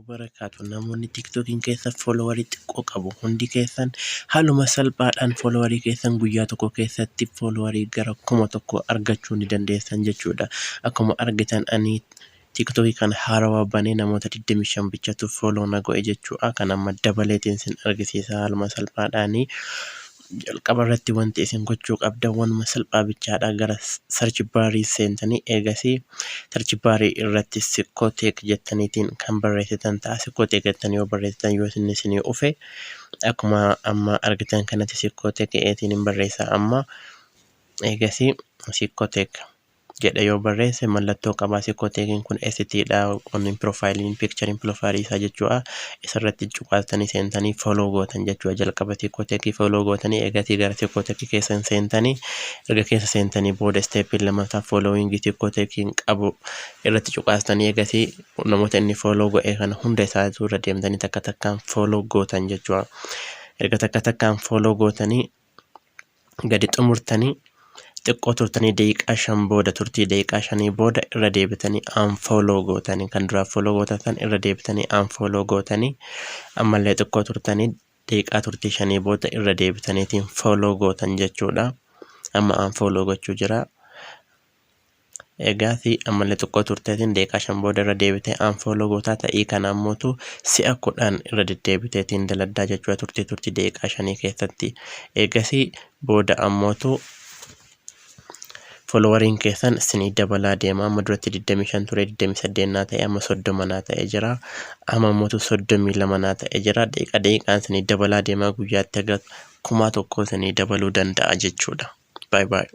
Wabarakaatu. Namoonni TikTokiin keessa followerii xiqqoo qabu hundi keessan haaluma salphaadhaan followerii keessan guyyaa tokko keessatti followerii gara 1000 argachuu ni dandeessan jechuudha. Akkuma argitan ani TikTokii kana haarawaa banee namoota 25 bichatu follow na godhe jechuudha. Kan amma dabaleetiin sin argisiisa haaluma salphaadhaanii. Jalqaba irratti wanti isin gochuu qabdan wanuma salphaa bichaadha. Gara search barii seentanii eegasii search barii irratti Sikkoteek jettaniitiin kan barreessitan ta'a. Sikkoteek jettanii yoo barreessitan, yoo isin isinii ufe, akkuma amma argitan kanatti Sikkoteek eetiin hin barreessa. Amma eegasii Sikkoteek jedhe yoo barreesse, mallattoo qabaa. Sikkoteekiin kun ST dha, onnin profileiin pictureiin profileii isaa jechuudha. Isarratti cuqaastanii seentanii follow gootan jechuudha. Jalqaba Sikkoteekii follow gootanii, eegatii gara Sikkoteekii keessa seentanii, erga keessa seentanii booda stepiin lammaffaa followingii Sikkoteekiin qabu irratti cuqaastanii, eegasii namoota inni follow godhe kana hunda isaatu irra deemtanii takka takkaan follow gootan jechuudha. Erga takka takkaan follow gootanii gadi xumurtanii, xiqqoo turtanii daqiiqaa 5 booda, turtii daqiiqaa 5 booda irra deebitanii unfollow gootanii, kan duraa follow gootan irra deebitanii unfollow gootanii, ammallee xiqqoo turtanii daqiiqaa turtii 5 booda irra deebitaniitiin follow gootan jechuudha. Amma unfollow gochuu jira. Egaasi ammallee xiqqoo turteetiin daqiiqaa 5 booda irra deebitee unfollow gootaa. Ta'ii kana ammootu si'a 10 irra deddeebiteetiin daladdaa jechuudha, turtii daqiiqaa 5 keessatti. Eegasii booda ammootu followeriin keessan isinii dabalaa deema. Amma duratti 25 ture, 28 naa ta'e, amma 30 naa ta'e jira. Amma ammootu 32 naa ta'e jira. Daqiiqa daqiiqaan isinii dabalaa deema, guyyaatti haga 1000 isinii dabaluu danda'a jechuudha. Bye bye.